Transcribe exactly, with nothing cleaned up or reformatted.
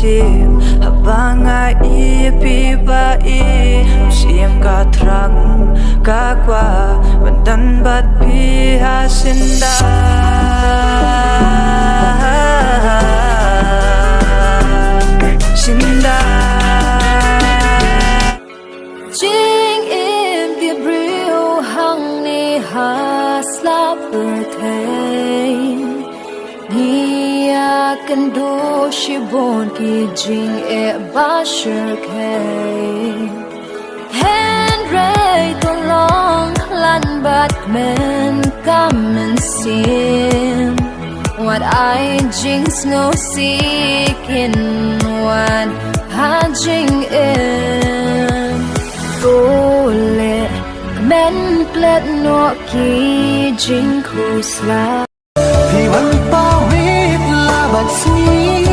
Haba nga ïohi ïa phi ba i, u shim ka thrang ka kwah ban don bad phi ha shynda, shynda. Jingim ki briew hangne ha slap pyrthei, ngi ïakynduh shibun ki jingeh ba shyrkhei. Hynrei to long khlaiñ bad kmen ka mynsiem. Wat ai jingsngewsih kin wan ha jingim. To leh kmen klet noh ki jingkhuslai. Phi wan pawit la bad sngi.